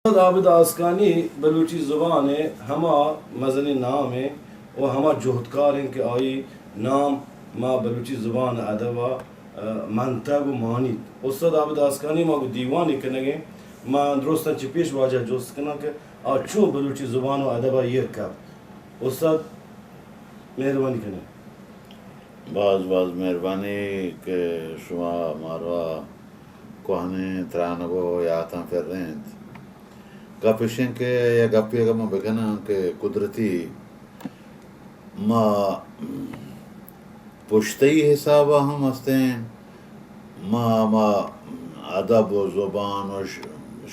استاد عابد آسکانی بلوچی زبان ءِ ہما مزنیں نام ءُ ہما جہدکار انت کہ آئی نام ما بلوچی زبان ءُ ادب ءَ، آ، منتگ ءُ مانیت۔ استاد عابد آسکانی ما گوں دیوانے کنگ ءَ ایں۔ ما درستاں چہ پیش واجہ ءَ جست کناں کہ آ چون بلوچی زبان ءُ ادب ءَ ایر کپت۔ استاد، مہربانی کنیں۔ باز باز مہربانی کہ شما مارا کوہنیں ترانگ ءُ یاتاں پرینت۔ گپ اش انت کہ یک گپے اگاں من بکناں کہ قدرتی ما پشتئی حساب ءَ ہم ہستیں، ما، ما ادب ءُ زبان ءُ ش-،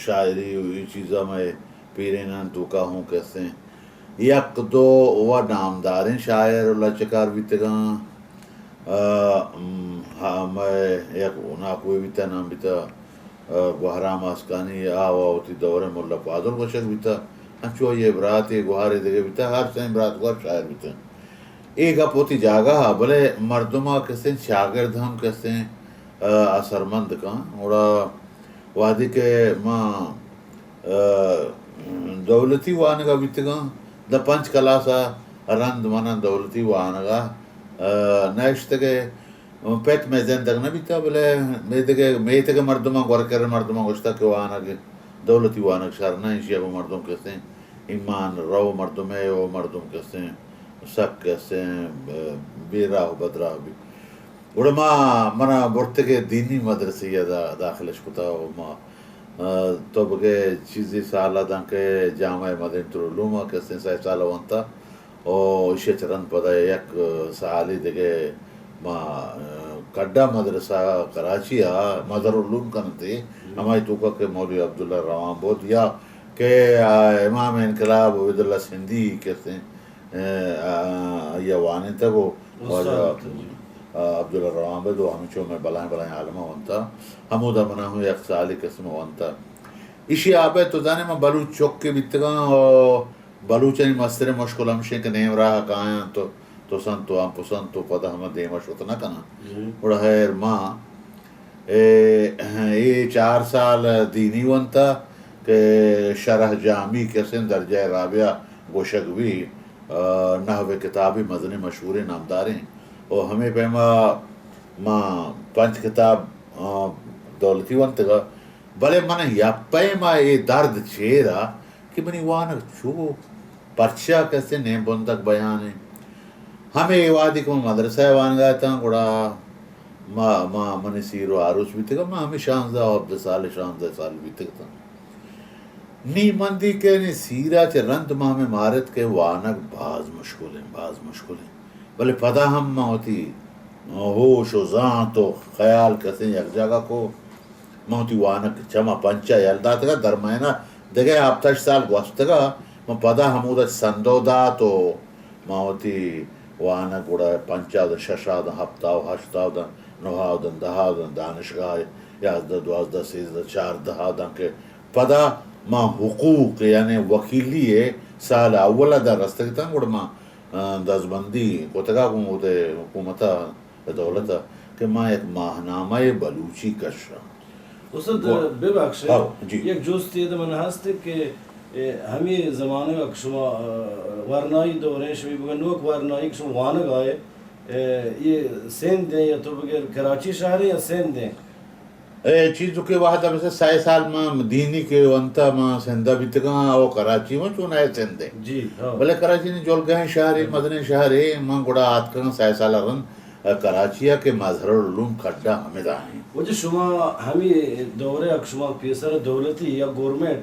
شاعری ءُ اے چیزاں مئے پیرینانی توکا ہوں کہ ہستیں۔ یک دو ءُ نامداریں شاعر ءُ لچکار بیتگاں۔ آ، م، ہا، مئے یک ناکوے بیتہ، نام بیتہ، آ، گوہرام آسکانی، آ ءُ وتی دور ءَ ملا پادل گوشگ بیتہ۔ انچو آئی ءِ براتے گوہارے دگہ بیتہ، ہر سئیں برات گوہر شاعر بیتہ۔ اے گپ وتی جاگہ ءَ، بلے مردم ءَ کسیں چاگرد ہم کسیں، آ، اثرمند کن۔ گڑا وہدے کہ ما، آ، دولتی وانگ ءَ بیتگاں، داں پنچ کلاس ءَ رند من دولتی وانگ ءَ، آ، نہ اشتگ ءُ پت مئے زندگ نہ بیتہ، بلے میتگ ءِ، میتگ ءِ مردماں، گورکر ءِ مردماں گوشتگ کہ وانگ، دولتی وانگ شر نہ، ایشی ءَ گوں مردم کسیں ایمان رو، مردم ءِ او مردم کسیں سک کسیں بے راہ ءُ بدراہ بیت۔ گڑا ما، منا برتگ ءُ دینی مدرسے ءَ دا-، داخل اش کتہ ءُ ما، آ، تو بگے چیزے سال ءَ دانکہ جامعہ مدینۃ العلوم ءَ کسیں سئے سال ءَ ونتہ ءُ ایشی ءَ چہ رند پدا یک سالے دگہ ما، آ، کڈا مدرسہ کراچی ءَ مظہر العلوم کننت، ہمائی توکا کہ مولوی عبداللہ روان بود یا کہ، آ، امام انقلاب عبیداللہ سندھی کسیں ءَ، آ، آئی ءَ وانینتگ ءُ استاد واجہ، ات، جی۔ آ، عبداللہ روان بود ءُ ہمینچو مئے بلاہیں بلاہیں عالماں ونتہ۔ ہمودا منا ہوں یک سالے قسم ونتہ۔ ایشی ءَ ابید تو زانے من بلوچ چکے بیتگاں ءُ بلوچانی مستریں مشکل ہمشیں کہ نیم راہ ءَ کایاں تو، تو سنت ءُ ہم پسند تو پدا ہم دیم ءَ شت نہ کناں۔ جی۔ گڑا خیر ما اے، اے چار سال دینی ونتہ کہ شرح جامی کسیں درجہ رابعہ گوشگ بی، آ، نحو کتابے مزنیں مشہوریں نامداریں۔ ءُ ہمے پیما ما پنچ کتاب، آ، دولتی ونتگا، بلے من یک پیما اے درد چیرا کہ منی وانگ چو پرچا کسے نیم بندگ بیان انت۔ ہمے وہدی کہ من مدرسہ ءَ وانگ ءَ اتاں، گڑا ما، ما منی سیر ءُ آروس بیتگ، ما ہمے شانزدہ ءُ ہبدہ سال، شانزدہ سال بیتگ اتاں۔ نی من دی کہ نی سیر ءَ چہ رند ما ہمے مارت کہ وانگ باز مشکل انت، باز مشکل انت۔ بلے پدا ہم ما وتی ہوش ءُ زانت ءُ خیال کسیں یک جاگہ کو۔ من وتی وانگ چما پنچا یل داتگ ءُ درمئین ءَ دگہ ہپت ہشت سال گوستگ ءُ من پدا ہمودا چہ سندو دات ءُ من وتی وانگ گڑا پنچا داں، ششا داں، ہپتا ءُ ہشتا داں، نہا داں، دہا داں، دانشگاہ یازدہ، دوازدہ، سیزدہ، چاردہ داں کہ پدا من حقوق یعنی وکیلی ءِ سال اول ءَ در رستگ اتاں، گڑا من، آ، دزبندی کتگ ءَ گوں وتی حکومت ءَ دولت ءَ کہ ما یک ماہنامہ بلوچی کشاں۔ استاد، گو-، ببخش، ہاں، جی۔ یک جستے ادا من ہست کہ، اے، ہمے زمانگ ءَ کہ شما، آ، ورنائی دور ءَ شمے بگن، نوک ورنائی کہ شما وانگ ءَ ئے، اے، یہ سندھ ءَ یا تو بگر کراچی شہر ءَ یا سندھ ءَ؟ اے چیز کہ وہد ءَ مثلاً سئے سال ما دینی کہ ونتا ما سندھ ءَ بیتگاں، او کراچی ما چون اے سندھ ءَ۔ جی، ہاں۔ بلے کراچی نی جلگہیں شہرے، مزنیں شہرے، ما گڑا آتکگاں سئے سال ءَ رند کراچی ءَ کہ مظہر العلوم کڈا ہمدا ایں۔ واجہ شما ہمے دور ءَ کہ شما پیسر دولتی یا گورنمنٹ،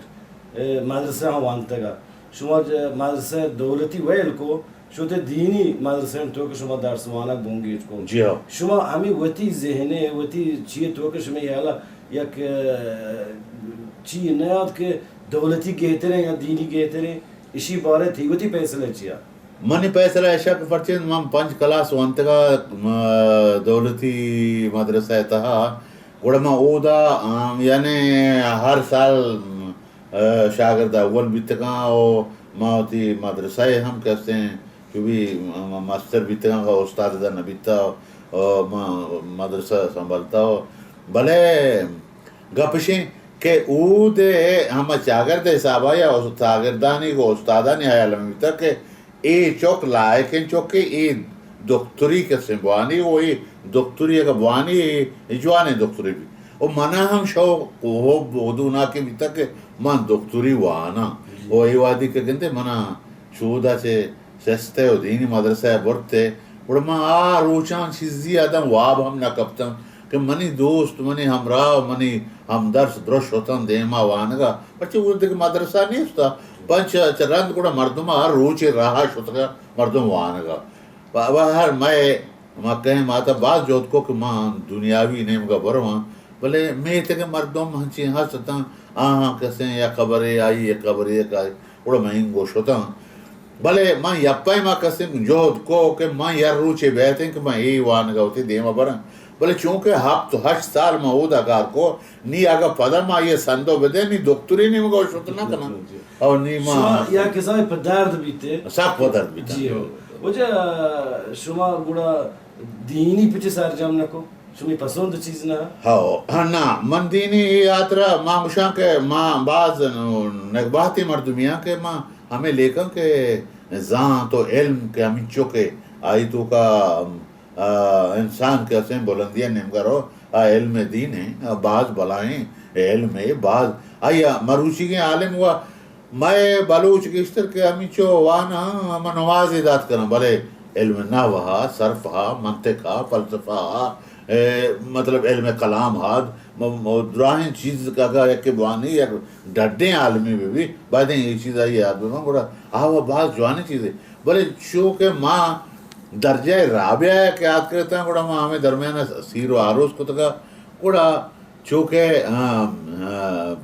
اے، مدرسہ ہم وانتگ ءَ۔ شما ج-، مدرسہ دولتی ویل کو، شتے دینی مدرسہ تو کہ شما درس وانگ بنگیج کو۔ جی ہاں۔ شما ہمے وتی ذہن ءَ، وتی چیئے تو کہ شما یالا یک، اے، چی نیاد کہ دولتی گہتریں یا دینی گہتریں، اشی بارے تئی وتی فیصلہ چیا؟ منی فیصلہ ایشا کہ پرچہ من پنچ کلاس وانتگا، م-، دولتی مدرسہ ءِ تہا، گڑا من اودا، آم، یعنی ہر سال، م-، ءَ، شاگرد اول بیتگاں و ما وتی مدرسہ ءَ ہم کستیں، چوبی م-، مستر بیتگاں، استاد ادا نہ بیتا، و ما مدرسہ سنبھالتا، و بلے گپ اشیں کہ اود ء ہما چاگرد ء حساب ء یا اس-، چاگردانی گوں استادانی ہیال ہمے بیتگ کہ اے چک لائقیں چکے، اے دکتری کسیں بوانی، و اے دکتری اگہ بوانی، اے جوانیں دکتری بی۔ و منا ہم شوق و حب و ہدوناکیں بیتگ کہ من دکتری واناں۔ و اے وہدی کہ گندے منا چودا چہ سستہ و دینی مدرسہ ء برت ء گڑا من آ روچاں چیزی ء داں واب ہم نہ کپتاں کہ منی دوست، منی ہمراہ، منی ہمدرس درست شتاں دیما وانگا، پرچہ اود دگہ مدرسہ نیستا، پنچ چہ رند گڑا مردم ہر روچے راہ شتگا مردم وانگا۔ و، و ہر مئے مکہیں ماتا باز جہد کو کہ من دنیاوی نیمگا برواں، بلے میتگیں مردم ہنچیں ہست اتاں، آہاں کسیں یک خبرے آئی، یک خبرے یک آئی، گڑا من اینگو شتاں۔ بلے من یک پیما کسیں جہد کو کہ من یک روچے بیتیں کہ من اے وانگا وتی دیما براں۔ بلے چونکہ ہپت ہشت سال من اودا کار کو، نی اگہ پدا ما یہ سندو بدے، نی دکتری نیمگا شت نہ کناں۔ او نی ما شما یا کسانی پہ درد بیتے؟ سک پہ درد بیتاں۔ جی ہو۔ وجہ شما گڑا دینی پچ سرجم نہ کو؟ شمی پسند چیز نہ؟ ہو، ہاں، نہ، من دینی اے ہاترا ما گوشاں کہ ما باز نگبہتی مردمی آں کہ ما ہمیں لیکن کہ زانت و علم کہ ہمینچو کہ آئی توکا، آ، انسان کہ اسیں بلندی نیمگا رو، آ علم دین ہے، آ باز بلائیں علم ہے، باز آئی مروچیگیں عالم ہوا مئے بلوچ گیشتر کہ ہمینچو واناں، ہما نمازے دات کناں، بلے علم نحو ہا، صرف ہا، منطق ہا، فلسفہ ہا، اے، مطلب علم کلام ہا، م-، م-، دراہیں چیز کہ اگاں یکے بوانی، یک ڈڈیں عالمے بہ بی، بایدیں اے چیز آئی یاد بہ باں، گڑا آ و باز جوانیں چیزے۔ بلے چو کہ ما درجہ رابعہ ء کہ آتکگ اتاں، گڑا ما ہمے درمیان ء سیر و آروس کتگا، گڑا چو کہ، آ، آ،